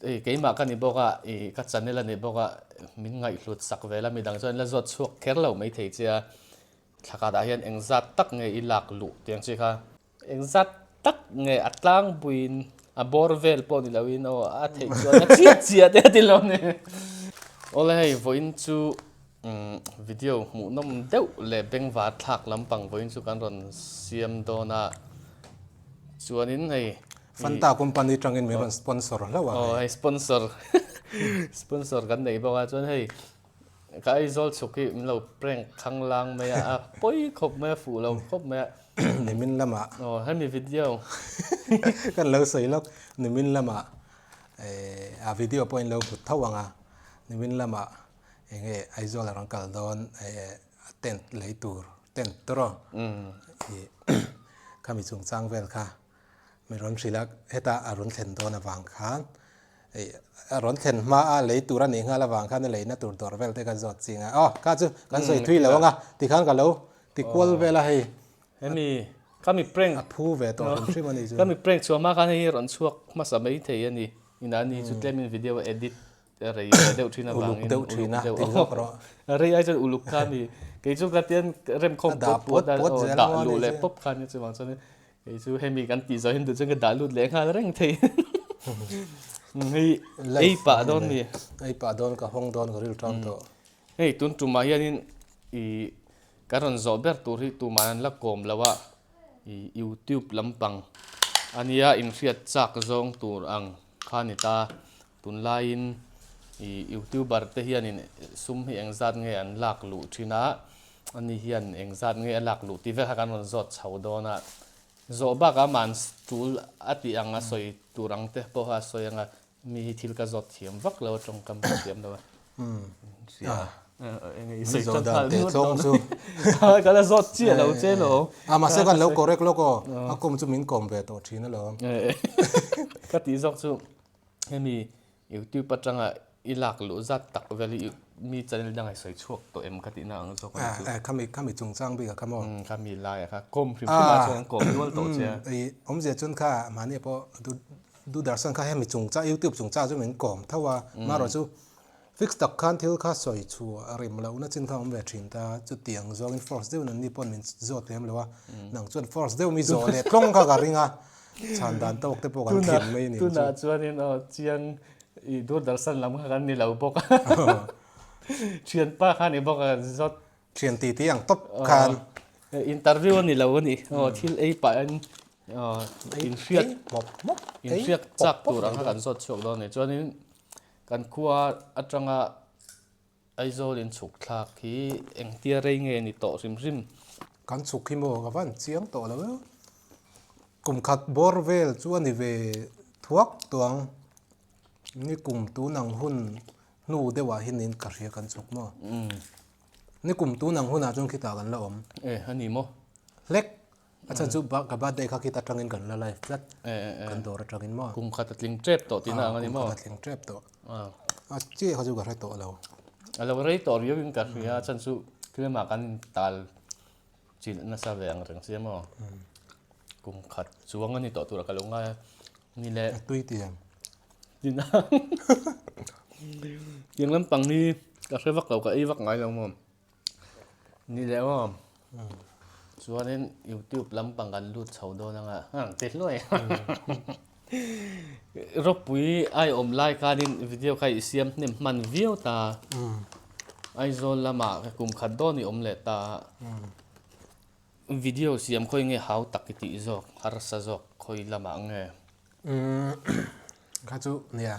Hei keimah ka ni bawk a, ih ka channel a ni bawk a, min ngaihhlut sak vel a, midang chuan la zawt chhuak kher lo maithei che a, thlakhat ah hian engzat tak nge i lak luh tiang chi kha. Engzat tak nge a tlangpuiin a bawr vel pawh ni loin aw a theih chuan a chiah chiah te a ti lo ni. Awle hei vawiin chu video hmuhnawm deuh leh bengvar thlak lampang vawiin chu kan rawn siam dawn a, chuanin hei Fanta company tangin min rawn sponsor hlauh a. Aw hei sponsor sponsor kan nei bawk a chuan hei ka Aizawl chhuk hi min lo prank khanglang mai a, a pawi khawp mai a fuh lo khawp mai a. Nimin lamah. Aw hemi video. Kan lo sawi lawk nimin lamah a video pawh in lo hmu tho ang a, nimin lamah eng nge Aizawl a rawn kal dawn tent lei tur tent tawrh aw khami chungchang vel kha. Mi rawn hrilh a, heta a rawn thlen dawn avang khan ih a rawn thlen hma a lei tur a nih nghal avang khan a leina tur dawr vel te ka zawt ching a, aw kha chu kan sawi thui lo ang a tikhan ka lo ti kual vel a hei. Hemi ka mi prank a phu ve tawh hrim hrim a nih chu. Ka mi prank chhuah hma khan hei hi rawn chhuak hmasa mai thei a ni, inah ni chu tlemin video a edit rei ve deuh thin avangin uluk deuh thin a ti zawk rawh. Rei ai chuan uluk kha a ni, kei chu ka tian remkhawm pawt pawt a dah luh leh pawp kha a nia chuvang chuan Kei chu hemi kan tih zawh hian duh chuan ka dah lut leh nghal reng thei. Hei ei pah dawn ni. Ei pah dawn ka hawng dawn ka ril tan tawh. Hei tun tumah hianin i ka rawn zawh ber tur hi tumah an la kawm lo a, i youtube lampang ania inhriat chak zawng tur ang kha ni ta. Tunlaiin i youtuber te hianin sum hi engzat nge an lak luh thin a, Ani hian engzat nge a lak luh tih vel kha kan rawn zawt chho dawn a, zawh bakah aman tul a tih ang a sawi tur ang te pawh kha a sawi ang a, mi hi thil ka zawt thiam vak lo a, tawngkam ka thiam lo a. Hria enge i sawi tan nghal ngawt dawn a, ka la zawt chiah lo che lo. A mahse kan lo correct lawk aw, a kawm chu min kawm ve tawh thin alawm. Ka tih zawk chu hemi Youtube atanga i lak luh zat tak vel hi mi channel danga i sawi chhuak tawh em ka tihna ang zawk a ni chu. Eh khami khami chungchang bik ah kha maw? Umm khami lai ah kha kawm hrim hrim ah chuan an kawm nual tawh che a. I awmzia chuan kha mahni pawh du Doordarshan kha hemi chungchang youtube chungchang chu min kawm tho a, marawh chu fix tak khan thil kha sawi chhuah a rim lohna chin kha a awm ve thin ta, chutiang zawngin force deuhin anni pawn min zawt lem lo a, nang chuan force deuh mi zawh leh tlawng kha ka ring a. Chhan dan tawk te pawh kan thiam mai a ni chu. Tunah chuanin aw chiang i Doordarshan lam kha kan ni lo bawk a. Thianpa kha ni bawk a zawt. Thian ti ti ang tawp khan. Interview a ni lo a ni. Aw thil ei pah in inhriat inhriat chak tur ang kha kan zawt chhuak dawn a ni. Chuanin kan khua atanga Aizawl in chhuk thlak hi engtia rei nge ni tawh hrim hrim? Kan chhuk hi maw ka van chiang tawh lo e. Kum khat bawr vel chu a ni ve thuak tawh ang. Ni kum tun ang hun hnu deuh ah hian in ka hria kan chhuk maw. Ni kum tun ang hunah chuan khitah kan la awm. E a ni maw? Hlek. A chhan chu ka birthday kha khita atangin kan la live tlat. Kan dawr atangin maw. Kum khat a tling tep tawh tihna ang a ni maw? Kum khat a tling tep tawh. A chiah kha chu ka hre tawh lo. A lo rei tawh riau in ka hria a chhan chu tlema kan intal chilh nasa ve ang reng sia maw. Kum khat chuang a ni tawh tura ka lo ngai a ni le. A tui ti em? Tina. Tiang lampang hi ka hre vak lo ka ei vak ngai lo maw. Ni leh aw. Chuanin YouTube lampang kan lut chho dawn anga ang ti hluai. Ropui ai awm lai khanin video kha i siam hnem hman viau ta. Aizawl lamah kum khat dawn i awm leh ta. Video siam khawi nge hau tak i tih zawk, harsa zawk khawi lamah nge? Kha chu nia.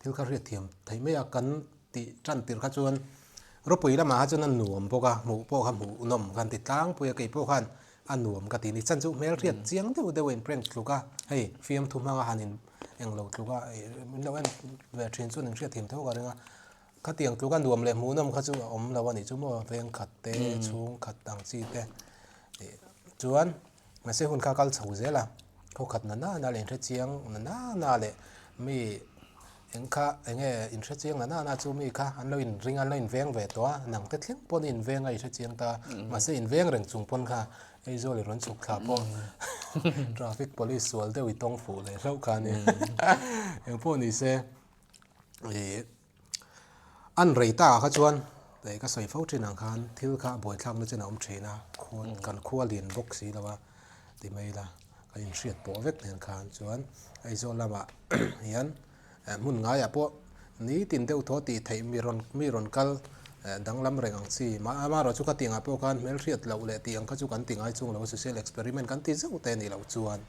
Thil kha hriat thiam theih mai a, kan tih tan tirh kha chuan ropui lamah kha chuan a nuam bawk a, hmuh pawh kha hmuh nawm khan ti tlangpui a, kei pawh khan a nuam ka ti ni. Chan chu hmel hriat chiang deuh deuh a in prank tluk a, hei fiamthu hmanga han in englo tluk a, min lo en ve thin chuan in hriat thiam tho ka ring a, khatiang tluk a nuam leh hmuh nawm kha chu a awm lo a nih chu maw, veng khat te, chhung khat ang chi te chuan mahse hun kha kal chho zel a. Khaw khat na na na leh inhre chiang na na na leh mi eng kha eng nge inhre chiang na na na chu mi kha an lo in ring a an lo in veng ve tawh a nang te thleng pawn i in veng a i hre chiang ta mahse in veng reng chung pawn kha Aizawl i rawn chhuk thla pawh traffic police sual deuh i tawng fuh leh hlauh kha a ni eng pawh ni se. Ih an rei tak ah kha chuan ih ka sawi fo thin ang khan thil kha buaithlak na chen a awm thin a khua kan khua lian bawk si lo a ti mai ila kan inhriat pawh vek nen khan chuan Aizawl lamah hian hmun ngaiah pawh nitin deuh thaw tih theih mi rawn mi rawn kal danglam reng ang chi amaherawh chu khatiang ah pawh khan hmelhriat loh leh tih ang kha chu kan ti ngai chung lo a social experiment kan ti zeuh te nih loh chuan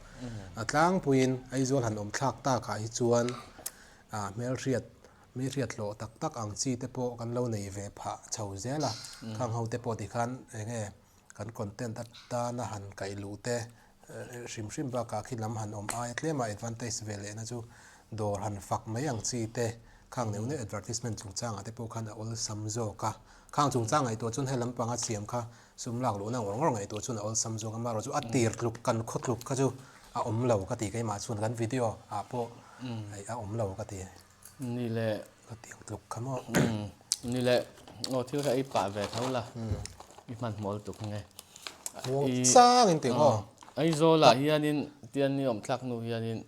a tlangpuiin Aizawl han awm thlak tak ah hi chuan ah hmelhriat mi hriat hlawh tak tak ang chi te pawh kan lo nei ve phah chho zel a khang ho te pawh tikhan eng nge kan content atana han kaih luh te hrim hrim bakah khi lam han awm aia tlema advantage ve lehna chu dawr han fak mai ang chi te khang neuh neuh advertisement chungchangah te pawh khan a awlsam zawk a khang chungchang ngaihtuah chuan he lampanga siam kha sum lak luhna ngawr ngawr ngaihtuah chuan a awlsam zawk a amaherawhchu a tir tluk kan khaw tluk kha chu a awm lo ka ti keimah chuan kan video ah pawh a awm lo ka ti. Ni leh. Ka tiang tluk kha maw. Ni leh aw thil kha ei pah ve tho la i hmanhmawh lutuk nge. Muang chang in ti maw. Aizawl ah hianin tian ni awm thlak hnu hianin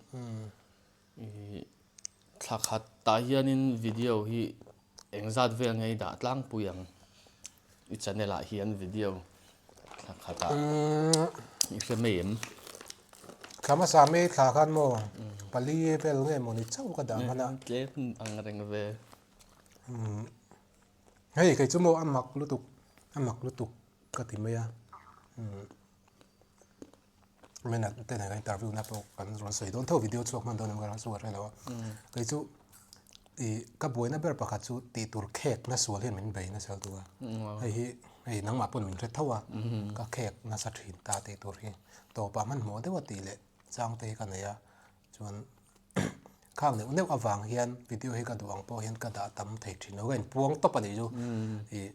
i thla khat tah hianin video hi engzat vel nge i dah tlangpui ang. I channel ah hian video thla khat ah i hre mai em? Thla hmasa mai thla khan maw pali vel nge maw ni chauh ka dah hman a. Tlem ang reng ve. Hei kei chu maw a mak lutuk a mak lutuk ka ti mai a. Mena te nen kan interview na pawh kan rawn sawi dawn tho video chhuak hman dawn em ka chu ka hre lo a kei chu ih ka buaina ber pakhat chu tih tur khek na sual hian min bei nasa lutuk a hei hi hei nangmah pawn min hre tho a ka khek nasa thin ta tih tur hi tawpah hmanhmawh deuh a tih leh chang te hi ka nei a chuan khang neuh neuh avang hian video hi ka duh ang pawh hian ka dah tam thei thin lo ka inpuang tawp a nih chu ih.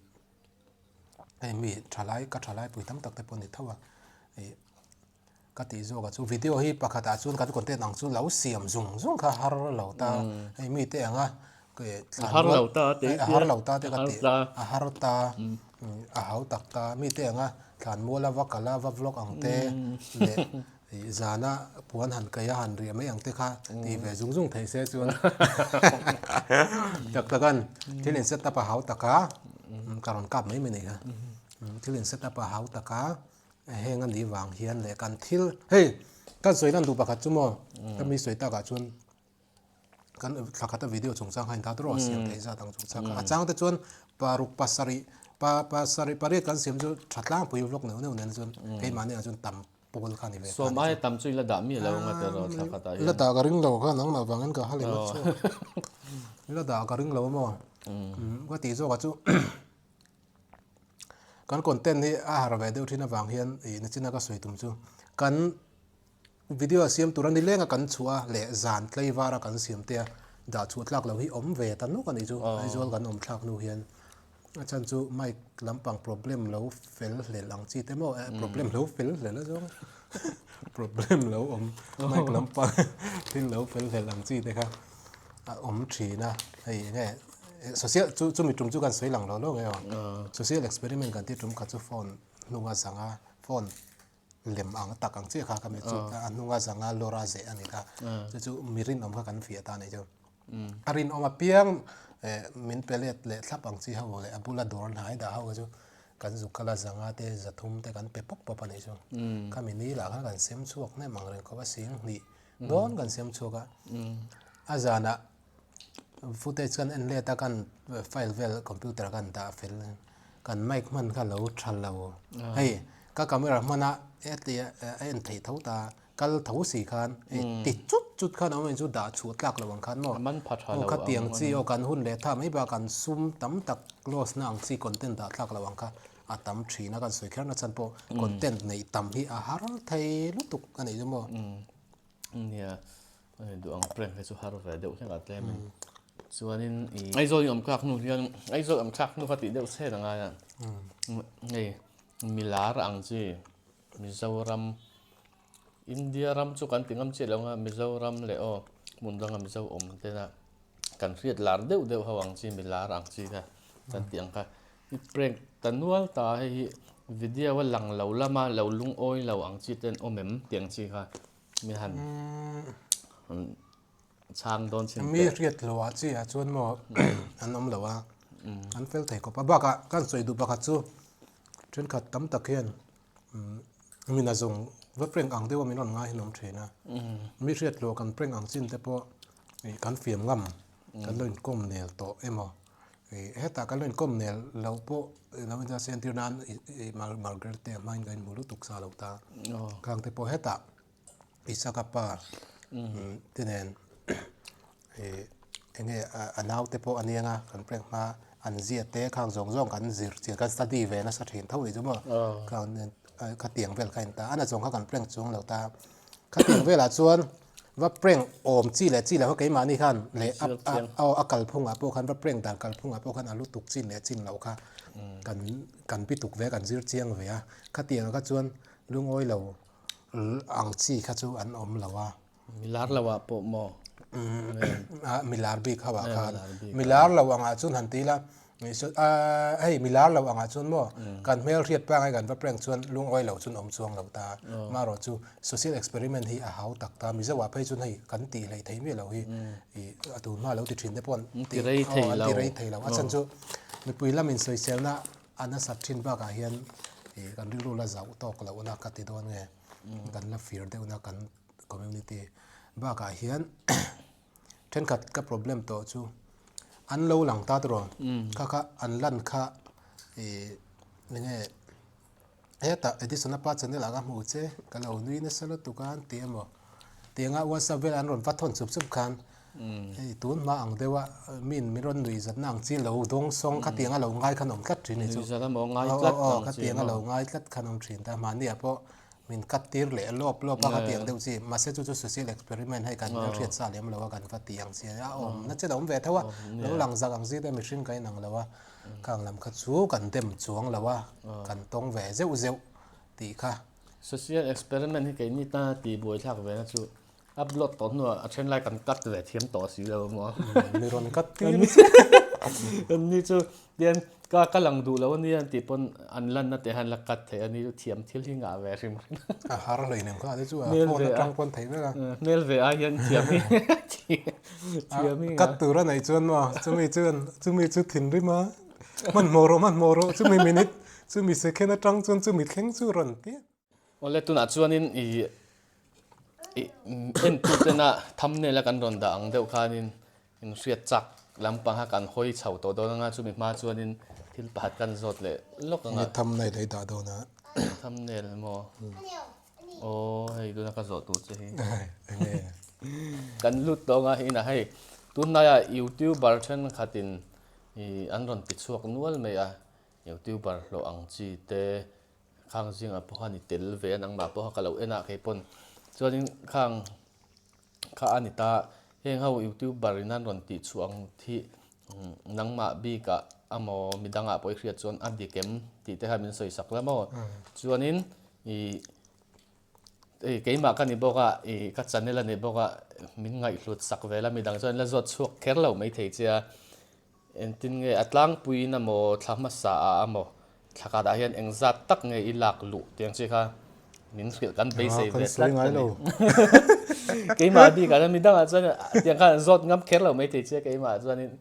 Hei mi thalai ka thalai pui tam tak te pawh a ni tho a ih ka tih zawk ah chu video hi pakhat ah chuan kan content ang chu lo siam zung zung kha har lo ta hei mi te ang a a har lo ta te a har lo ta te ka tih a har ta a hau tak ta mi te ang a thlan mual a va kal a va vlog ang te leh Ih zana puan han kaih a han riah mai ang te kha tih ve zung zung theih se chuan tak takan thil in set up a hau tak a ka rawn kap mai mai nei kha thil in set up a hau tak a heng a nih vang hian leh kan thil hei kan sawi lan duh pakhat chu maw ka mi sawi takah chuan kan thla khata video chungchang kha in dah rawh a siam theih zat ang chungchang kha a chang te chuan paruk pasarih pa pasarih pariat kan siam chu tha tlangpui vlog neuh neuh nen chuan keimahni ah chuan tam pawl kha ni ve sawm aia tam chu i la dah miah lo anga teh rawh thla khatah hian la dah ka ring lo kha nangmah vangin ka hal emaw chu la dah ka ring lo amaw ka tih zawkah chu kan content hi a har ve deuh thin avang hian ih nachina ka sawi tum chu kan Video a siam tur a ni leng a kan chhuah a leh zan tlaivar a kan siam te a dah chhuah tlak lo hi awm ve ta nuk a nih chu Aizawl kan awm thlak hnu hian a chhan chu mic lampang problem lo fel hlel ang chi te maw eh problem lo fel hlel a zawng problem lo awm mic lampang thil lo fel hlel ang chi te kha a awm thin a hei enge social chu chumi tum chu kan sawi lang lo lo nge aw social experiment kan tih tum kha chu phone hnunga zanga phone lem ang tak ang chiah kha ka mi chu a hnunga zanga lawra zeh a ni kha chu chu mi rinawm kha kan fiah ta a nih chu a rinawm apiang eh min pe let leh thlap ang chi ho leh a bula dawr hnai dah ho kha chu kan zuk kal a zanga te zathum te kan pe pawp pawp a nih chu khami ni lah khan kan sem chhuak hnem ang reng khawp a sing hnih dawn kan sem chhuak a a zanah Footage kan en let a kan file vel computer kan dah fel kan mic hman kha lo tha lo hei ka camera hman a heti a en theih tho ta kal tho si khan hei ti chut chut khan a awm chu dah chhuah tlak lo ang khan maw aw khatiang chi aw kan hun leh tha mai bak kan sum tam tak loss na ang chi content dah tlak lo ang kha a tam thin a kan sawi kher na chhan pawh content neih tam hi a har thei lutuk a nih chu maw. Nia. Hei duh ang prank hi chu har ve deuh hlek a tlem in. Chuanin i Aizawl in awm thlak hnu hian Aizawl awm thlak hnu kha tih deuh chhet a ngai a. Hei milar ang chi Mizoram India ram chu kan ti ngam chiah lo ang a Mizoram leh aw hmun danga Mizo awm te na kan hriat lar deuh deuh ho ang chi milar ang chi kha kan tih ang kha. I prank ta nual ta hei hi video a lang lo lama lo lungawi lo ang chi te an awm em tih ang chi kha. Mi han. Chhang dawn chin Mi hriat lo ah chi ah chuan maw an awm lo a, an fel thei khawp a. Bakah kan sawi duh pakhat chu thenkhat tam tak hian min a zawng va prank ang deuh a min rawn ngai hian awm thin a. Mi hriat lo kan prank ang chin te pawh kan fiam ngam kan lo inkawm nel tawh emaw hetah kan lo inkawm nel loh pawh lo inzah sentir nan Margaret te hmain kan inhmu lutuk sa lo ta. Khang te pawh hetah Isaka pa te nen eng nge a naute pawh a niang a kan prank hma an zia te khang zawng zawng kan zir chian kan study ve nasa thin tho nih chu maw khang nen khatiang vel kha a in ta a na zawng kha kan prank chuang lo ta khatiang velah chuan va prank awm chi leh chi loh kha keimahni khan leh a kalphungah pawh khan va prank dan kalphungah pawh khan a lutuk chin leh chin loh kha kan kan bituk ve a kan zir chiang ve a khatiang kha chuan lungawi lo Ang chi kha chu an awm lo a. Milar lo ah pawh maw? Milar bik ho ah khan. Milar lo ang ah chuan han ti ila, hei milar lo ang ah chuan maw kan hmel hriat pangai kan va prank chuan lungawi lo chuan awm chuang lo ta. Marawh chu social experiment hi a hau tak ta. Mizo ah phei chuan hei kan tih hleih theih miah lo hi a tun hma lo ti thin te pawh an ti rei thei lo. A chhan chu mipui lamin sawiselna A nasat thin bakah hian ih kan rilru la zauh tawk lohna ka ti dawn nge kan la fir deuhna kan community bakah hian thenkhat ka problem tawh chu an lo lang ta tawh kha kha an lan kha ih enge hetah Edison-a pa channel ah ka hmu che ka lo nui nasa lutuk a an ti emaw Tianga WhatsApp vel an rawn va thawn chup chup khan hei tun hma ang deuha min min rawn nui zatna ang chi lo dawng sawng kha tianga lo ngai khan awm tlat thin ni chu. Nui zat emaw ngai tlat ang chi emaw. Kha tianga lo ngai tlat khan awm thin ta. Mahni ah pawh min cut tir leh lawp lawp a kha tiang deuh chi. Mahse chu chu social experiment hei kan hriat sa lem lo a kan va ti ang chi a awm na chen a awm ve tho a. Lo lang zak ang chi te mihring ka inang lo a. Khang lam kha chu kan dem chuang lo a kan tawng ve zeuh zeuh tih kha. Social experiment hi keini tana tih buai thlak ve na chu upload tawh hnuah a then lai kan cut ve thiam tawh si lo maw. Mi rawn cut tir Kan ni chu tian ka ka lang duh lo ania an tih pawn an lanna te han la cut theih a ni chu thiam thil hi ngah ve hrim hrim. A har hlei nem kha te chu a phone atang pawn theih vek a. Hmel ve ai hian thiam hi thiam hi ngah. Cut tur a neih chuan maw chumi chuan chumi chu thinrim a hmanhmawh rawh hmanhmawh rawh chumi minute Chumi second atang chuan chumi thleng chu rawn ti. Awle tunah chuanin i i entu tena thumbnail a kan rawn dah ang deuh khanin in hriat chak lampang kha kan hawi chho tawh dawn anga chumi hma chuanin thil pakhat kan zawt leh lawk anga. Nge thumbnail ei dah dawn a. Thumbnail maw? Aw hei tuna ka zawh tur che hi. Enge. Kan lut tawh anga inah hei tunlaiah youtuber thenkhatin i an rawn ti chhuak nual mai a. Youtuber hlawh ang chi te khang zingah pawh khan i tel ve a nangmah pawh kha ka lo en a kei pawn chuanin khang kha a ni ta heng ho youtuber in an rawn tih chhuah ang hi nangmah bikah amaw midangah pawh i hriat chuan a dik em tih te kha min sawi sak la maw chuanin ih hei keimah ka ni bawk a ih ka channel a ni bawk a min ngaihhlut sak vel a midang chuan la zawt chhuak kher lo maithei che a. Engtin nge a tlangpuiin amaw thla hmasa ah amaw thla khat ah hian engzat tak nge i lak luh tih ang chi kha min hrilh kan beisei ve tlat a ni. Keimah bik ah chuan midang ah chuan tiang khan an zawt ngam kher lo maithei che keimah ah chuanin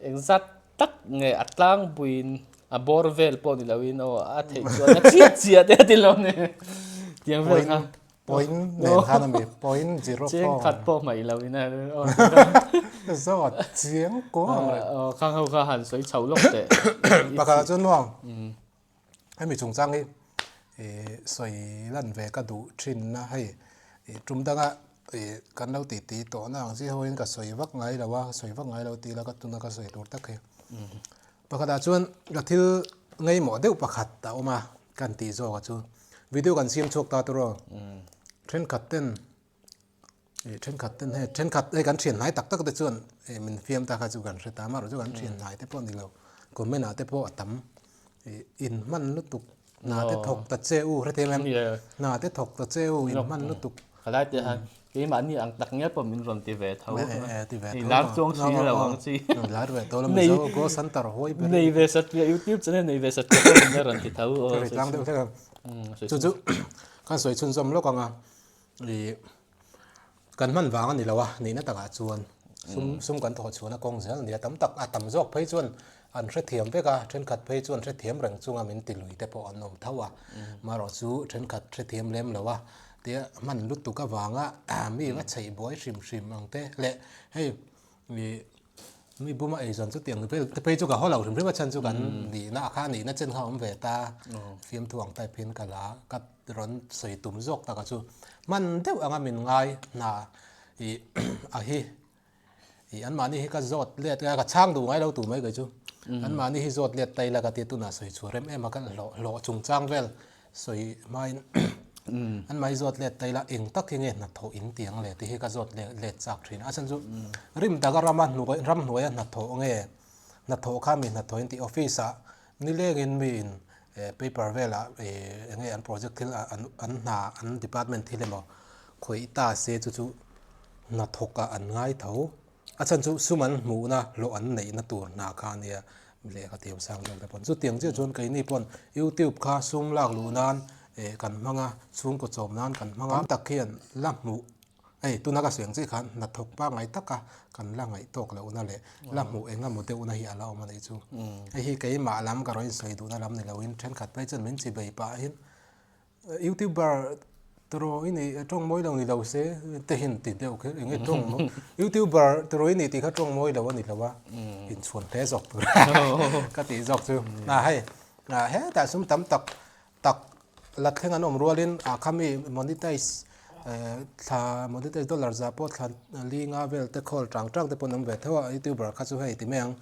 engzat tak nge a tlangpuiin a bawr vel pawh ni loin aw a theih chuan a chiah chiah te a ti lo ni tiang vel kha. Point nen khan a mi, point zero four. Chiang khat pawh hmaih lo in a. Zawt chiang kuang ang reng. Aw khang ho kha han sawi chho lawk teh. Pakhat ah chuan maw hemi chungchang hi sawi lan ve ka duh thin na hei tum danga kan lo tih tih tawh na ang chi ho in ka sawi vak ngai lo a, sawi vak ngai lo tih ila ka tuna ka sawi tur tak hi. Pakhatah chuan ka thil ngaimawh deuh pakhat a awm a, kan tih zawk a chu. Video kan siam chhuak ta tawh rawh. Thenkhat ten ih thenkhat ten hei thenkhat hei kan thian hnai tak tak te chuan ih min fiam ta kha chu kan hre ta amaherawhchu kan thian hnai te pawh a ni lo. Comment ah te pawh a tam ih in hman lutuk hna te thawk ta che u hrethiam em? Hna te thawk ta che u in hman lutuk. Khalai te han Keimahni ang tak nge pawh min rawn ti ve tho. Ti ve tho. Lar chuang si lo ang chi. Lar ve tho la Mizo Go Center hawi ber. Nei ve satliah YouTube channel nei ve satliah pawh min rawn ti tho. Ka ri tlang deuh hlek a. Chu chu kan sawi chhunzawm lawk ang a. I. Kan hman vang a ni lo a, nihna takah chuan sum sum kan thawh chhuahna kawng zel a ni a, tam tak a tam zawk phei chuan an hrethiam vek a, thenkhat phei chuan hrethiam reng chunga min ti lui te pawh an awm tho a, marawh chu thenkhat hrethiam lem lo a, tia hman lutuk avanga mi va chheih buai hrim hrim ang te leh hei ih mi buma eizawn chu tiang vel te phei chu ka haw lo hrim hrim a chhan chu kan nihna kha nihna chen kha a awm ve ta, fiamthu ang type hian ka la ka rawn sawi tum zawk taka chu hman deuh anga min ngai hna ih a hi ih anmahni hi ka zawt let a ka chhang duh ngai lo tur mai kei chu anmahni hi zawt let ta ila ka tia tunah sawi chhuah rem em a ka hlawh hlawh chungchang vel sawi hmain anmahni zawt let ta ila eng tak hi nge hnathawh in ti ang le tih hi ka zawt let let chak thin a chhan chu rim taka rama hnuai ramhnuaia hnathawh nge hnathawh kha mi hnathawh in tih office ah Nilengin miin paper velah eng nge an project thil an hna an department thil emaw khawih ta se chu chu hnathawkah an ngai tho. A chhan chu sum an hmuhna hlawh an neihna tur hna kha a nia lehkha thiam sang zawk te pawn. Chutiang chiah chuan keini pawn youtube kha sum lak luh nan kan hmang a, chhungkaw chawm nan kan hmang a. Tam tak hian la hmuh Hei, tuna ka sawi ang chiah khan hnathawk pangngai taka kan la ngaih tawk lohna leh la hmuh eng emaw deuhna hi a la awm a nih chu. Hei hi keimah lam ka rawn insawi duhna lam ni loin thenkhat phei chuan min chi bei pahin YouTuber tawraw i nih tawng mawi lo ni lo se te hian ti deuh kher eng nge tawng mawi YouTuber tawraw i nih tih kha tawng mawi lo a ni lo a, inchhuan hle zawk tur ka tih zawk chu. Hei, hetah sum tam tak tak la thleng an awm rualin ah khami monetize thla monetize dollar zah pawh thla li nga vel te khawl tang tang te pawh an awm ve tho a youtuber kha chu hei ti mai ang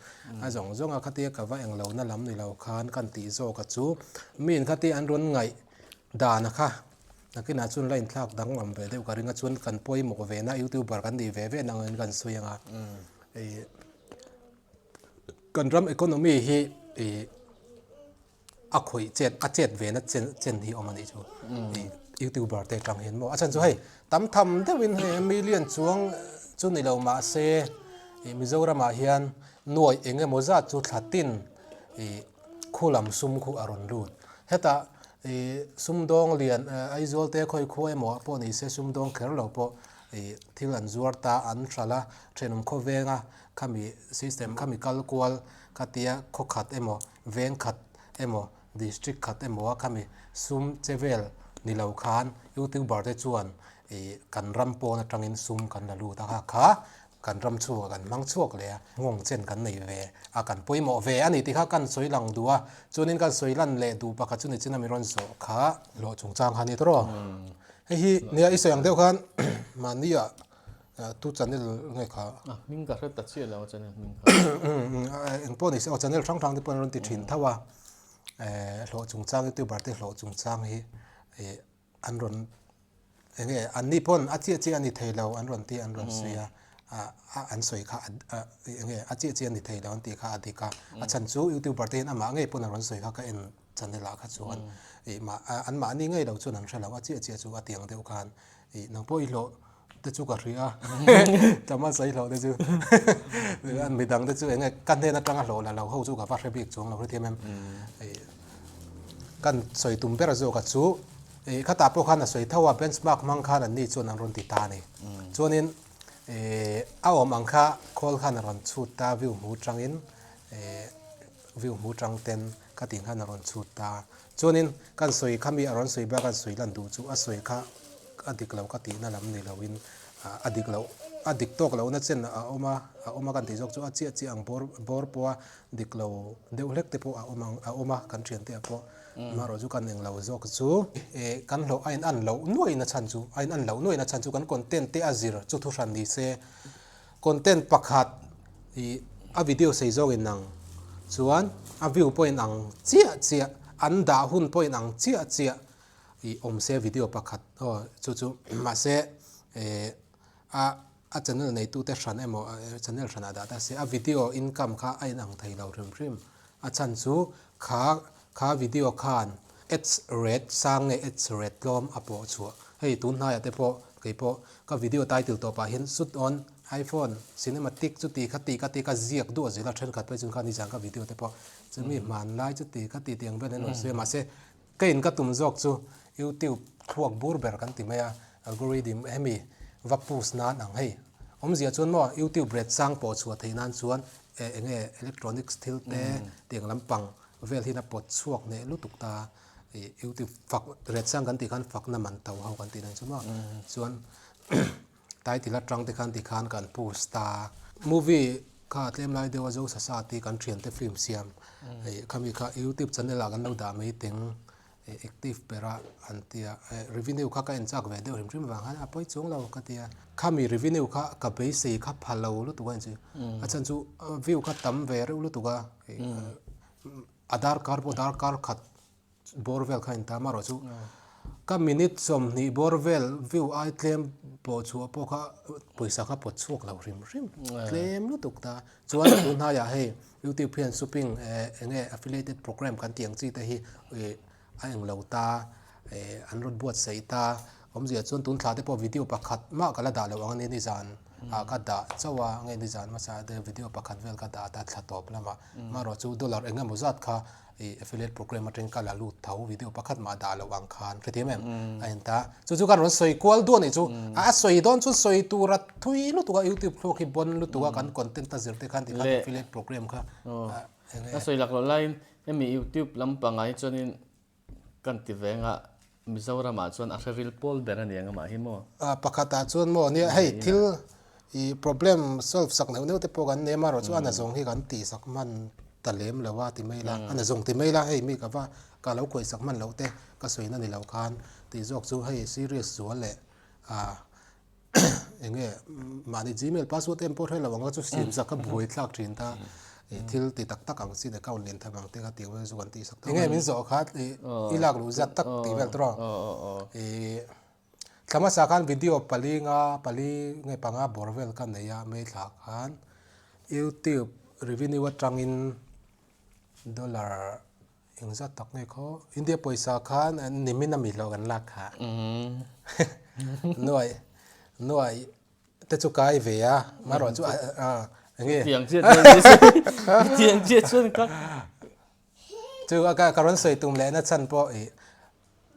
a zawng zawng a khatia ka va englo na lam ni lo khan kan tih zawk a chu miin khatia an rawn ngaih dan a kha nakinah chuan la inthlak danglam ve deuh ka ring a chuan kan pawimawh ve na youtuber kan nih ve ve na angin kan sawi ang a ih kan ram economy hi ih. A khawih chet a chet ve na chen chen hi awm a nih chu ih youtuber te atang hian maw a chhan chu hei tam tham deuh in hei million chuang chu ni lo mahse ih Mizoram ah hian nuaih eng emaw zat chu thla tin ih khu lam sum khu a rawn lut hetah ih sumdawng lian Aizawl te khawi khua emaw ah pawh ni se sumdawng kher lo pawh ih thil an zuar ta an hralh a thenawm khawveng a khami system khami kal kual khatia khaw khat emaw Veng khat emaw district khat emaw a khami sum che vel ni lo khan youtuber te chuan ih kan ram pawn atangin sum kan la lut a kha kha kan ram chhungah kan hmang chhuak leh a nghawng chen kan nei ve a kan pawimawh ve a ni tih kha kan sawi lang duh a chuanin kan sawi lan leh duh pakhat chu nichin a mi rawn zawh kha hlawh chungchang kha a ni tawh rawh hei hi nia i sawi ang deuh khan mahni ah Tu channel nge kha? A hming ka hre ta chiah lo a channel hming kha. Eng pawh ni se aw channel hrang hrang te pawh an rawn ti thin tho a. Hlawh chungchang youtuber te hlawh chungchang hi an rawn eng nge an ni pawn a chiah chiah a ni thei lo an rawn ti an rawn sawi a. An sawi kha eng nge a chiah chiah a ni thei lo an tih kha a dik a. A chhan chu youtuber te hian amah ngei pawn an rawn sawi kha ka en channel ah kha chuan an mahni ngei lo chuan an hre lo a chiah chiah chu a tiang deuh khan nang pawh i hlawh te chu ka hria tlama sawi hlawh te chu midang te chu enge ka hnen atanga hlawh la lo ho chu ka va hre bik chuang lo hrethiam em kan sawi tum ber zawk a chu khatah pawh khan a sawi tho a benchmark hmang khan an ni chuan an rawn ti ta a ni chuanin a awm ang kha khawl khan a rawn chhut ta view hmu tangin view hmu tang ten ka tih khan a rawn chhut ta chuanin kan sawi kha mi a rawn sawi bak an sawi lan duh chu a sawi kha a dik lo ka tihna lam ni loin a dik loh a dik tawk lohna chen a awm a a awm a kan tih zawk chu a chiah chiah ang bawr bawr pawha dik lo deuh hlek te pawh a awm ang a awm a kan thiante ah pawh amaherawh chu kan englo zawk chu eh kan hlawh a in an loh nuaihna chhan chu a in an loh nuaihna chhan chu kan content te a zir chu thu hran ni se Content pakhat ih a video sei zawk in ang chuan a view pawh in ang chiah chiah an dah hun pawh in ang chiah chiah ih awm se video pakhat aw chu chu mahse eh a a channel neitu te hran emaw channel hran ah dah ta se a video income kha a in ang thei lo hrim hrim a chhan chu kha Kha video khan ads ret sang nge ads ret tlawm a pawh chhuah. Hei tun hnaiah te pawh kei pawh ka video title tawpah hian shoot on iPhone cinematic chuti kha ti ka ti ka ziak duah zel a thenkhat phei chuan kha nizan ka video te pawh chumi hmanlai chuti kha ti tih ang vel an rawn sawi a mahse ka in ka tum zawk chu YouTube thluak bur ber kan ti mai a algorithm hemi. va push nan ang hei. Awmzia chuan maw YouTube ret sang pawh chhuah theih nan chuan eh eng nge electronics thil te tiang lampang vel hian a pawt chhuak hneh lutuk ta. Ih YouTube fak ret sang kan tih khan fakna man to ho kan tih dan chu maw chuan title atang te khan tikhan kan push ta. Movie kha tlem lai deuh a zo sa sa tih kan thiante film siam ih khami kha YouTube channel ah kan lo dah mai teng ih active ber a an tia eh revenue kha ka en chak ve deuh hrim hrim vang khan a pawi chuang lo ka tia. Khami revenue kha ka beisei kha pha lo lutuk a inchih a chhan chu view kha tam ve reuh lutuk a ih A darkar pawh darkar khat bawr vel kha a intam a rawh chu ka minute 20 bawr vel view ai tlem pawh chhuah pawh kha pawisa kha pawt chhuak lo hrim hrim tlem lutuk ta. Chuan tun hnaiah hei YouTube hian shopping eh eng nge affiliated program kan tih ang chi te hi ih a eng lo ta eh an rawn buatsaih ta. Awmzia chuan tun thla te pawh video pakhat mah ka la dah loh ang a ni nizan ah ka dah chauh a nge nizan hmasa te video pakhat vel ka dah ta thla tawp lamah. Amaherawh chu dollar eng emaw zat kha ih affiliate program atangin ka la lut tho video pakhat mah dah loh ang khan hrethiam em a en ta. Chu chu kan rawn sawi kual duah nih chu a sawi dawn chuan sawi tur a thui lutuk a youtube thluak hi bon lutuk a kan content a zir te khan tikhan affiliate program kha eng nge. A sawi lak loh laiin hemi youtube lampangah hi chuanin Kan ti veng a, Mizoramah chuan a hre ril pawl ber a ni ang amah hi maw? Pakhatah chuan maw nia hei thil i problem solve sak neuh neuh te pawh kan nei a, amaherawh chu a nazawng hi kan tih sak hman ta lem lo a ti mai la, a nazawng ti mai la hei mi ka va ka lo khawih sak hman loh te ka sawina ni lo khan tih zawk chu hei serious zual leh ah Eng nge mahni gmail password em pawh hre lo ang a chu siam zak a buai thlak thin ta ih thil ti tak tak ang chin account lian tham ang te kha tih vel chu kan tih sak eng nge min zawh kha ih i lak luh zat tak tih vel tawh ih thla hmasa khan video pali nga pali nge panga bawr vel ka nei a may thla khan youtube revenue atangin dollar Engzat tak nge khaw India pawisa khan nimin a mi hlawh kan lak kha. Nuai nuai te chu kai ve a marawh chu a enge. Tiang chiah chuan tiang chiah chuan ka chu ka rawn sawi tum leh na chhan pawh ih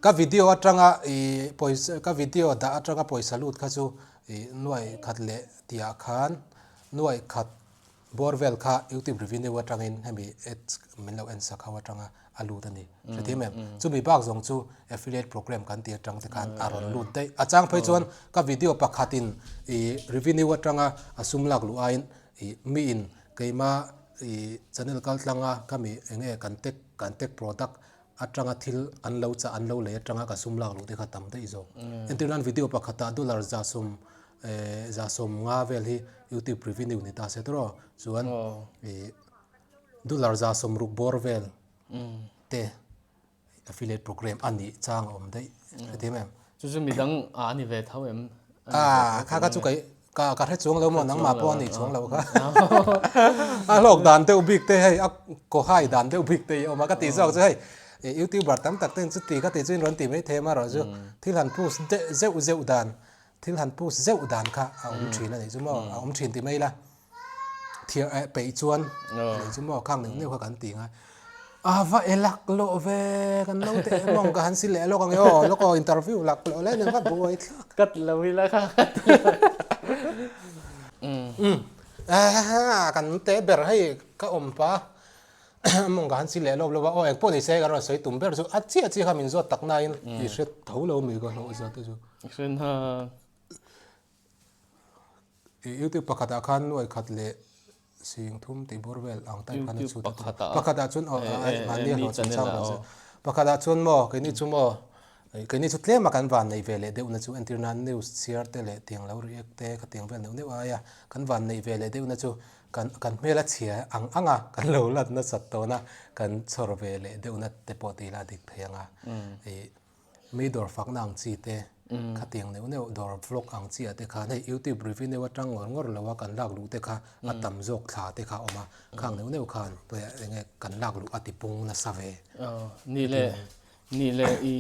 ka video atanga ih pawisa ka video dah atanga pawisa lut kha chu ih nuai khat leh tihah khan nuai khat Bawr vel kha YouTube revenue atangin hemi ads min lo en sak ho atanga a lut a ni. Hrethiam em? Chumi bak zawng chu affiliate program kan tih atang te khan a rawn lut daih. A chang phei chuan ka video pakhatin ih revenue atanga a sum lak luh aiin ih miin keima ih channel kal tlanga ka mi eng nge kan tech kan tech product atanga thil an lo chah an lo lei atanga ka sum lak luh te kha tam daih zawk. Entirnan video pakhatah dollar 100 150 vel hi youtube revenue ni ta se tawh chuan ih dollar 160 bawr vel te affiliate program a nih chang a awm daih hrethiam em. Chu chu midang a ni ve tho em? A kha kha chu ka ka ka hre chuang lo maw nangmah pawh a nih chuang lo kha a hlawk dan deuh bik te hei a kaw hai dan deuh bik te hi a awm a ka tih zawk chu hei youtuber tam tak ten chuti ka tih chu in rawn ti maithei a marawh chu thil han post zeuh zeuh dan Thil han post zeuh dan kha a awm thin a nih chu maw, a awm thin ti mai la, thiam eh peih chuan a nih chu maw, khang neuh neuh kha kan ti ngai. A va e lak lawh ve, kan lo teh mawng ka han si leh lawk ang e aw, lawk aw interview lak lawh leh nen kha buai thlak. Cut lo ila kha ka ti lo. Umm, kan teh ber hei ka awm pah a. Mawng ka han si leh lawp lawp a, aw engpawh ni se ka rawn sawi tum ber chu a chiah chiah kha min zawt tak nain i hre tho lo mi ka hlawh zat te chu. Hre hna. I youtube pakhat ah khan nuai khat leh sing thum tih bawr vel ang type khan a chhut a pakhat ah chuan aw mahni a hlawh chungchang kan sawi pakhat ah chuan maw keini chu maw keini chu tlem a kan van neih ve leh deuh na chu entir nan news chhiar te leh tiang lo react te khatiang vel neuh neuh aia kan van neih ve leh deuh na chu Kan kan hmel a chhia ang ang a, kan lo lat nasat tawn a, kan chhawr ve leh deuhna te pawh tih ila dik thei ang a. Ih mi dawr fakna ang chi te, khatiang neuh neuh dawr vlog ang chi ah te khan hei youtube revenue atang ngawr ngawr lo a kan lak luh te kha a tam zawk thla te kha a awm a, khang neuh neuh khan eng nge kan lak luh a ti pung nasa ve. Aw ni leh Nih leh i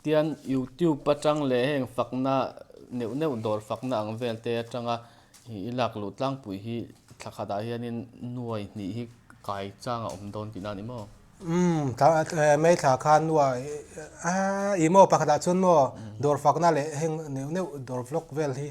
tian YouTube atang leh heng fakna neuh neuh dawr fakna ang vel te atanga i lak luh tlangpui hi thla khatah hianin nuai hnih hi kai chang a awm dawn tihna a ni maw? Umm may thla khan nuai i maw pakhatah chuan maw dawr fakna leh heng neuh neuh dawr vlog vel hi.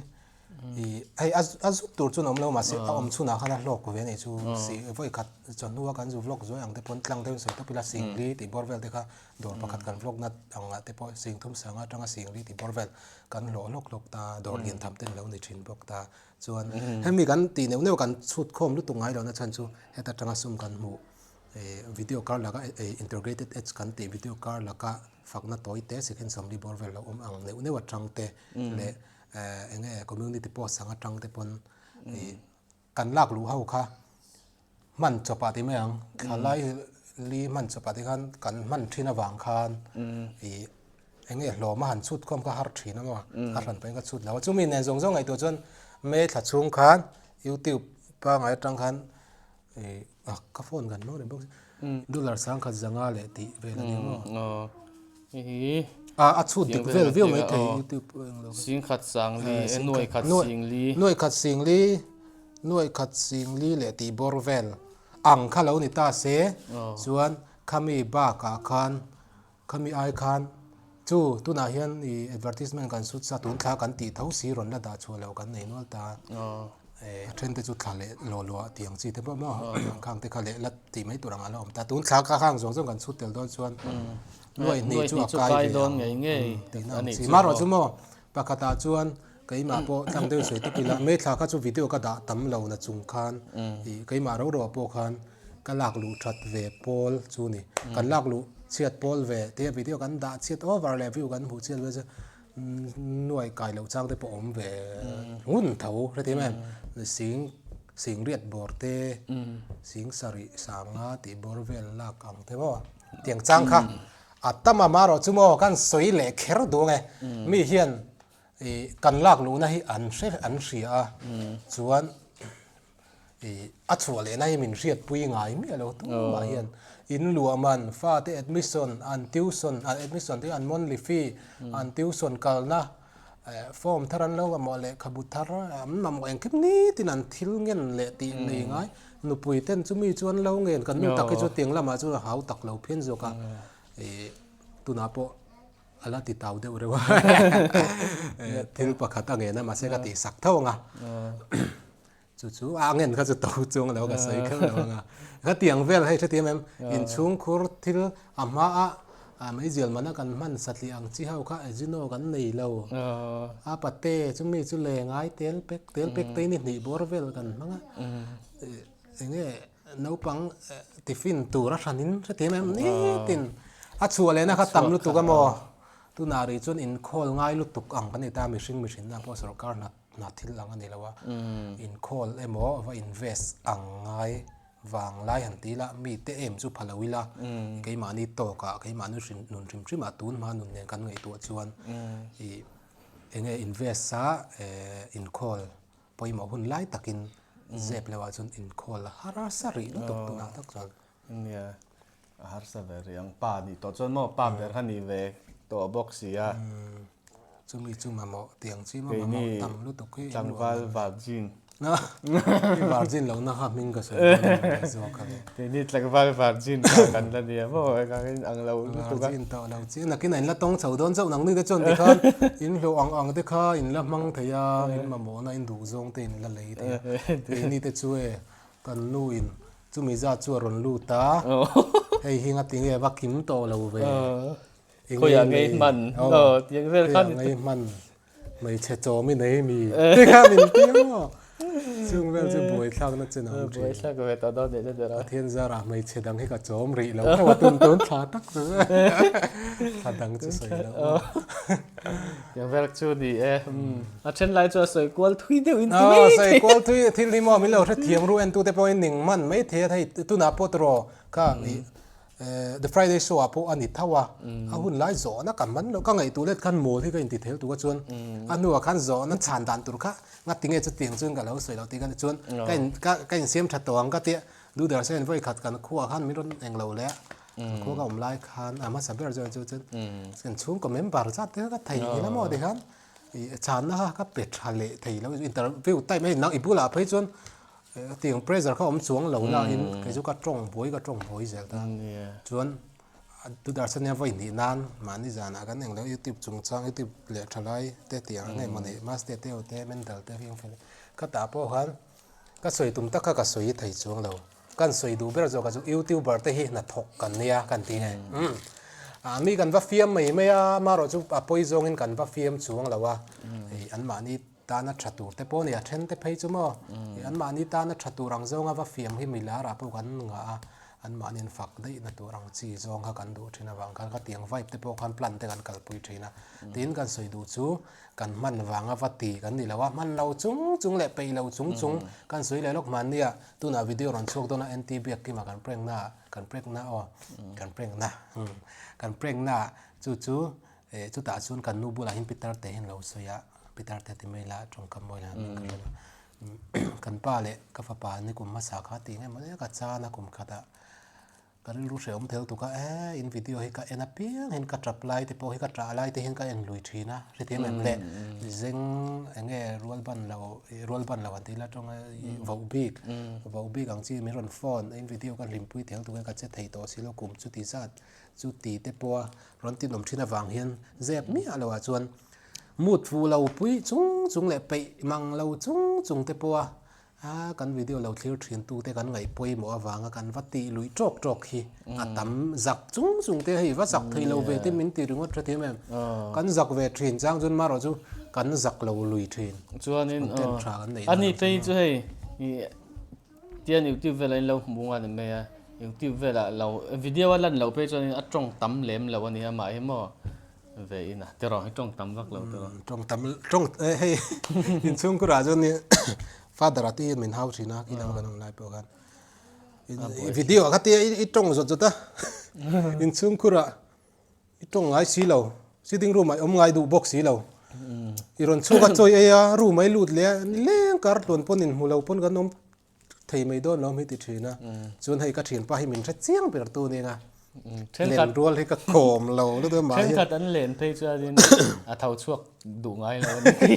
I hei a a zut tur chuan a awm lo mahse a awm chhunah khan a hlawk ve a nih chu si vawi khat chawhnu a kan zu vlog zuai ang te pawn tlang deuhin sawi tawp ila singli tih bawr vel te kha dawr pakhat kan vlog na angah te pawh sing thum sanga atanga singli tih bawr vel kan hlawh hlawk hlawk ta dawr lian tham te an lo ni thin bawk ta chuan hemi kan tih neuh neuh kan chhut khawm lutuk ngai lohna chhan chu heta tanga sum kan hmuh Video kar laka integrated ads kan tih video kar laka fakna tawi te second 40 bawr vel lo awm ang neuh neuh atang te leh eng nge community post ang atang te pawn ih kan lak luh ho kha hman chawpah tih mai ang thlalai li hman chawpah te khan kan hman thin avang khan ih eng nge hlawm a han chhut khawm kha har thin a maw a hran pawhin ka chhut lo a chumi nen zawng zawng ngaihtuah chuan May thla chhung khan youtube pangngai atang khan Ih ah ka phone kan hmang reng bawk si dollar 10 zanga leh tih vel a ni maw? Aw hei ah a chhut dik vel viau mai thei youtube pawh englo kha 10 sangli e nuai khat singli nuai khat singli nuai khat singli leh tih bawr vel ang kha lo ni ta se chuan khami bakah khan Khami ai khan chu tunah hian i advertisement kan sut sa tun thla kan tih tho si rawn la dah chhuah loh kan nei nual ta. A then te chu thla leh lawh luah tih ang chi te pawh maw khang te kha leh la tih mai tur ang a la awm ta. Tun thla ka khang zawng zawng kan chhut tel dawn chuan nuai hnih chu a kai ve ang tihna ang chi. Marawh chu maw pakhatah chuan keimah pawh tlang deuh sawi tawp ila May thla kha chu video ka dah tam lo na chung khan i keimah ro ro ah pawh khan Ka lak luh that ve pawl chu ni. Kan lak luh chhiat pawl ve tia video kan dah chhiat over leh view kan hmuh chhiat ve chu nuai kai loh chang te pawh awm ve ngun tho hrethiam em. Sing sing riat bawr te sing sarih sanga tih bawr vel lak ang te maw tiang chang kha a tam a marawh chu maw kan sawi leh kher duh ang e. Mi hian ih kan lak luhna hi an hre an hria a chuan Ih a chhuah lehna hi min hriatpui ngai miah lo tumah hian in luah man fate admission an tuition an admission te an monthly fee an tuition kalna eh form thar an lo mamawh lehkhabu thar an mamawh engkim nitin an thil ngen leh tih nei ngai nupui ten chumi chu an lo ngen kan nu tak hi chu tiang lamah chuan a hau tak lo phian zawk a ih tunah pawh A la ti tau deuh reuh a, thil pakhat a ngen a, mahse ka tih sak tho ang a. Chu chu a ngen kha chu to chuang lo ka sawi kher lo ang a. Ka ti ang vel hei hrethiam em, inchhungkhur thil a hma a meizial mana kan hman satliah ang chi ho kha Ajino kan nei lo. A pate chumi chu le ngai tel pek tel pek te ni hnih bawr vel kan hmang a. Enge naupang tiffin tur a hranin hrethiam em nitin a chhuah lehna kha tam lutuk a maw tunah rih chuan inkhawl ngai lutuk ang kan ni ta mihring mihrinna pawh sorkar hna hna thil ang a ni lo a inkhawl emaw va invest ang ngai vang lai han ti ila mite em chu pha lo ila keimahni tawkah keimahni hrim nun hrim hrimah tun hma nun nen kan ngaihtuah chuan ih enge invest a eh inkhawl Pawimawh hun lai takin zep leuhah chuan inkhawl a harsa rih lutuk tunah tak chuan. Nia, a harsa ve rih ang. Pa nih tawh chuan maw pa ber kha nih ve tawh bawk si a. Chumi chu mamawh tiang chi maw mamawh tam lutuk hi. Keini tlangval virgin. I virgin lohna kha hming ka sawi dawn a ni zawk a ni. Keini tlangval virgin kha kan la nia maw engangin ang lo lutuk a. Virgin tawh lo chiah nakin a in la tawng chho dawn chauh nang ni te chuan tikhan in hlawh ang ang te kha in la hmang thei a in mamawhna in duh zawng te in la lei thei a keini te chu e kan nu in chumi zat chu a rawn lut a hei hi ngatinge va kim tawh lo ve khawiah ngei hman aw tiang vel khan ngei hman Hmeichhe chawm i nei mi te kha min ti maw? Chung vel chu buaithlak na chen a awm thin. Buaithlak ve ta dawn leh der a. Pathian zarah hmeichhe dang hi ka chawm rih lo tho a tun tun thla tak chu thla dang chu sawi lo. Tiang vel chu ni e. A then lai chu a sawi kual thui deuh in ti mai thei. Sawi kual thui thil hi maw min lo hrethiam ru en tu te pawhin ning hman mai thei a hei tunah pawh tiraw kha i The Friday Show ah pawh a ni tho a, a hun lai zawhna ka man loh, ka ngaihtuah let khan mawl hi ka inti thel tuk a chuan a hnuah khan zawhna chhan dan tur kha ngatinge chutiang chuan ka lo sawi lo tih ka ni chuan ka in ka ka insiam tha tawh ang ka tia Duder Sen vawi khat kan khuaah khan min rawn eng lo leh a, kan khua ka awm lai khan a hmasa ber chuan chu chuan kan chhungkaw member zat te kha ka thei ngil a maw tikhan ih chhanna kha ka pe tha leh thei lo interview time hei nang i bulah phei chuan Tiang pressure kha awm chuang lo na in kei chu ka tawng buai ka tawng buai zel ta. Chuan. Doordarshan hian vawi hnih nan mahni zanah kan englo youtube chungchang youtube leh thalai te tih ang nge mawni maste te ho te mental te hi engfel khatah pawh khan ka sawi tum tak kha ka sawi thei chuang lo kan sawi duh ber zawk ah chu youtuber te hi hnathawk kan nia kan ti nge ah mi kan va fiam mai mai a amaherawh chu a pawi zawngin kan va fiam chuang lo a hei anmahni tana tha tur te pawh a ni a then te phei chu maw anmahni tana tha tur ang zawnga va fiam hi milar ah pawh kan ngah a anmahni an fak daih na tur ang chi zawng kha kan duh thin avang khan khatiang vibe te pawh khan plan te kan kalpui thin a tin kan sawi duh chu kan hman vanga va ti kan ni lo a hman lo chung chung leh peih lo chung chung kan sawi leh lawk hmanni a tunah video rawn chhuak dawn a N T biak kima kan prank na kan prank na aw kan prank na kan prank na chu chu Eh chutah chuan kan nu bulah hian Peter te hian lo sawi a, Peter te ti mai la tawngkam mawi la ka hre lo. Kan pa leh ka fapa ni kum hmasa kha tih nge mawle ka chan a kum khatah ka rilru hrehawm thel tuk a, eh in video hi ka en apiang hian ka tap lai te pawh hi ka tah lai te hian ka en lui thin a, hrethiam em le zeng eng nge rual ban lo rual ban lo an tih la tawng a voh bik voh bik ang chi min rawn phone in video ka hlimpui thel tuk hian ka che thei tawh si lo kum chuti zat Chu ti te pawha rawn tinawm thin avang hian zep miah loah chuan mood fuh lo pui chung chung leh peih mang lo chung chung te pawha a kan video lo thlir thin tu te kan ngaih pawimawh avanga kan va tih luih tawk tawk hi a tam zak chung chung te hei va zak thei lo ve te min ti ringawt hre thiam em kan zak ve thin chang chuan marawh chu kan zak lo lui thin chuanin ani phei chu hei Tian YouTube velah in lo hmu a ni mai a, YouTube velah lo video a lan loh phei chuan a tawng tam lem lo a nia mah hi maw ve in a tiraw hi tawng tam vak lo tiraw. Tawng tam tawng hei inchhungkhur ah chuan father a tiin min hau thin a khi lam kan awm lai pawh khan video ah kha tia i tawng zawt zawt a inchhungkhur ah I tawng ngai si lo, sitting room ah i awm ngai duh bawk si lo. I rawn chhuak a chawi ei a, room ah i lut leh a, nileng kar tluan pawn inhmu lo pawn kan awm thei mai dawn lo hi ti thin a. Chuan hei ka thianpa hi min hre chiang ber tu nia nga, len rual hi ka kawm lo lutuk a mahni. Thenkhat an len phei chuanin a tho chhuak duh ngai lo a ni.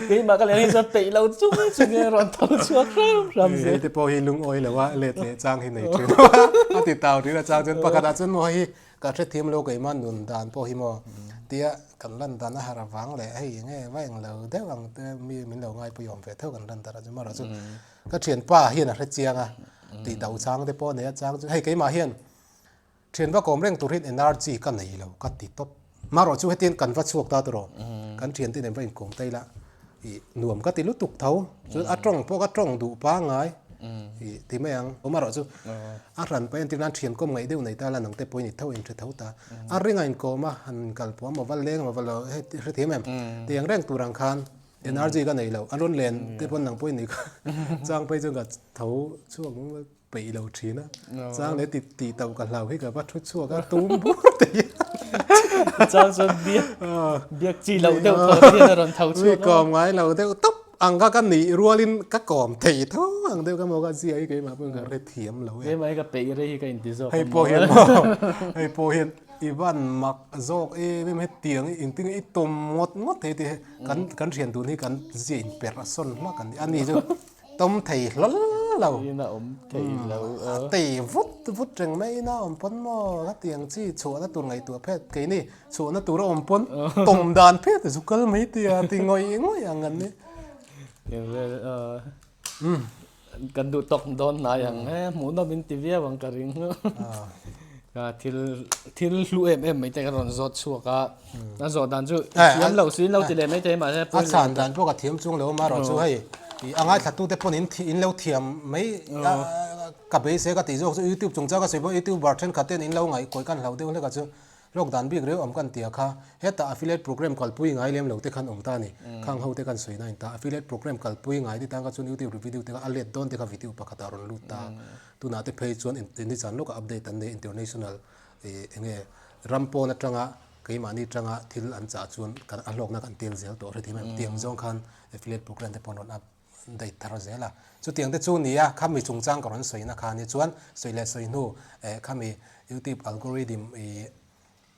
Keimah ka len hi chuan peih lo chung chung in a rawn tho chhuak hram hram zel. Hei te pawh hi lungawi lo a, let leh chang hi nei thin a ti tau thin a chang chuan pakhat ah chuan maw hei hi Ka hrethiam lo keimah nun dan pawh hi maw tia kan lan dan a har avang leh hei enge va eng lo deuh ang te mi min lo ngaipawihawm ve theuh kan lan dan a chu marawh chu ka thianpa hian a hre chiang a tih do chang te pawh a nei a chang chu hei keimah hian thian va kawm reng tur hian energy ka nei lo ka ti tawp marawh chu hetiang kan va chhuak ta tawh kan thiante nen va inkawm ta ila Ih nuam ka ti lutuk tho chuan a tawng pawh ka tawng duh pangngai ih ti mai ang awm erawh chu a hran pawh entir nan thian kawm ngaih deuh nei ta la nang te pawhin i tho in hre tho ta a ring a inkawm a han inkal pawh a maw va leng a maw va lo hei hre thiam em tiang reng tur ang khan energy ka nei lo a rawn len te pawn nang pawhin i chang phei chuan ka tho chhuak Peih lo thin a, chang leh ti tih tauh ka hlau hi ka va thu chhuak a, tum bur te hian. Chang chuan biak biak chi loh deuh tho te hian a rawn tho chhuak a. Mi kawm ngai lo deuh tawp ang kha ka nih rualin ka kawm thei tho ang deuh ka maw ka zia hi keimah pawhin ka hre thiam lo e. Keimah hi ka peih rei hi ka inti zawk a maw. Hei pawh hian maw hei pawh hian i van mak zawk em em hetiang i engtin nge i tawm ngawt ngawt thei tih hi kan kan thian dun hi kan zia inperh a sawn hlak a ni a ni chu. Tawm thei hlawl lo. Ina awm thei lo. A tei vut vut reng mai ina awm pawn maw ka tiang chi chhuahna tur ngaihtuah phet keini chhuahna tur a awm pawn tawm dan phet a zu kal mai tia ti ngawih ngawih ang an ni. Kan duh tawk dawn hnai ang e hmuhnawm in ti viau ang ka ring. Thil thil hlu em em mai te ka rawn zawt chhuak a a zawh dan chu thiam lo si lo ti leh mai thei mahse a chhan dan pawh ka thiam chung lo marawh chu hei a ngaithla tu te pawn in in lo thiam mai ka beisei ka tih zawk chu youtube chungchang ka sawi pawh youtuber thenkhat ten in lo ngaihkawih kan hlau deuh hlek a chu hlawk dan bik reuh awm kan tia kha hetah affiliate program kalpui ngai lem lo te khan awm ta a ni khang ho te kan sawi na in ta affiliate program kalpui ngai te tan kha chuan youtube review te kha a let dawn te kha video pakhat ah rawn lut ta. Tunah te phei chuan nizan lawkah update an nei international eng nge ram pawn atanga keimahni atanga thil an chah chuan kan a hlawkna kan tel zel tawh hrethiam em tiang zawng khan affiliate program te pawh an rawn update thar zel a chutiang te chu ni a khami chungchang ka rawn sawina kha ni chuan sawi leh sawi hnu khami youtube algorithm ih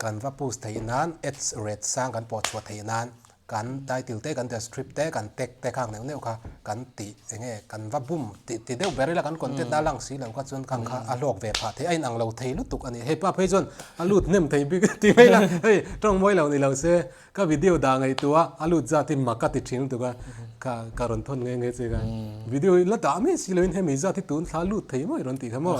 kan va post theih nan ads rate sang kan pawh chhuah theih nan. Kan title te, kan descript te, kan tag te khang neuh neuh kha kan tih eng nge kan va bum tih ti deuh ber ila kan content a lang si lo kha chuan khang kha a hlawk ve phah thei a inang lo thei lutuk a ni. Hei pa phei chuan a lut hnem thei bik ti mai ila hei tawng mawi lo ni lo se ka video dah ngaihtuah a lut zat hi mak a ti thin lutuk a ka ka rawn thawn nghe nghe che kha video hi la dah mai si loin hemi zat hi tun thla lut thei maw i rawn tih kha maw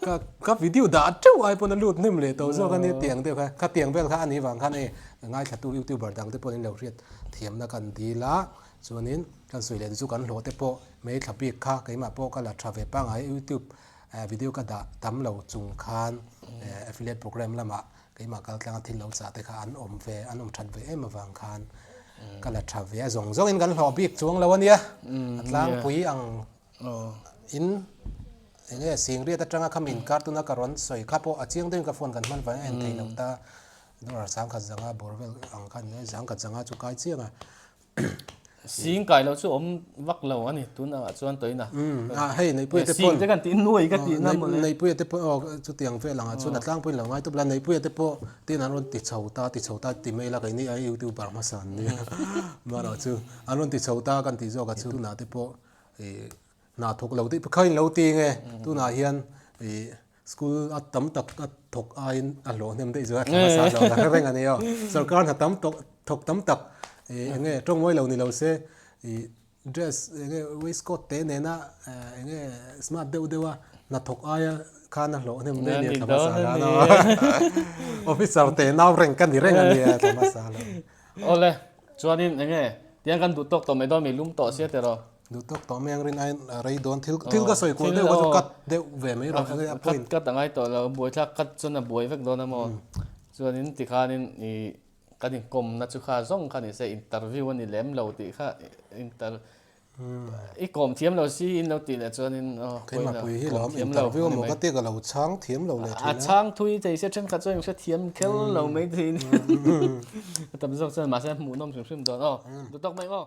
ka ka video dah teuh ai pawn a lut hnem leh tawh zawk a nia tiang deuh kha khatiang vel kha a nih vang khan hei Ngaithlatu Youtuber dangte pawhin an lo hriat thiamna kan dil a, chuanin kan sawi leh chu kan hlawh te pawh mei thla bik kha keimah pawh ka la tha ve pangngai YouTube video ka dah tam lo chung khan affiliate program lamah keimah kal tlanga thil lo chah te kha an awm ve an awm that ve em avang khan ka la tha ve a zawng zawngin kan hlawh bik chuang lo ania a tlangpui ang in enge singriat atanga khami inkar tuna ka rawn sawi kha pawh a chiang deuhin ka phone kan hman vangin a en theih loh ta. Dollar sangkhat zanga bawr vel ang khan nia zangkhat zanga chu kai chiang a. Sing kai lo chu awm vak lo a ni tun angah chuan tawina. Umm a hei Neihpuia te pawn Sing te kan tih nuai ka tih na mawle. Neihpuia te pawh aw chutiang vel angah chuan a tlangpuiin lo ngai tawp la Neihpuia te pawh tin an rawn ti chho ta ti chho ta ti mai ila keini ai youtuber hmasa an nia marawh chu an rawn ti chho ta kan tih zawk ah chu tunah te pawh ih hna thawk lo tih kha in lo ti nge tunah hian ih School a tam tak a thawk aiin a hlawh hnem daih zawk a, thla hmasa hlawh la hre reng a ni aw. Sorkar hna tam tawk thawk tam tak ih eng nge tawngmawi lo ni lo se ih dress eng nge waistcoat te nena eng nge smart deuh deuh a hna thawk aia khan a hlawh hnem daih a ni a thla hmasa hlan a. Officer te nau reng ka ni reng a ni a thla hmasa hlan. Awle, chuanin eng nge tiang kan duh tawk tawh mai dawn mi lum tawh sia tiraw. Duh tawk tawh mai ang rin aiin a rei dawn thil thil ka sawi kual deuh kha chu cut deuh ve mai rawh enge a point. Cut a ngai tawh lo buaithlak cut chuan a buai vek dawn a maw chuanin tikhanin ih kan inkawmna chu kha zawng kha ni se interview a ni lem lo tih kha inter i kawm thiam lo si in lo tih leh chuanin aw Keimah pui hi lawm interview emaw ka tia ka lo chhang thiam lo leh thin a. A chhang thui thei se thenkhat chuan in hrethiam kher lo mai thei a tam zawk chuan mahse hmuhnawm hrim hrim dawn aw duh tawk mai aw.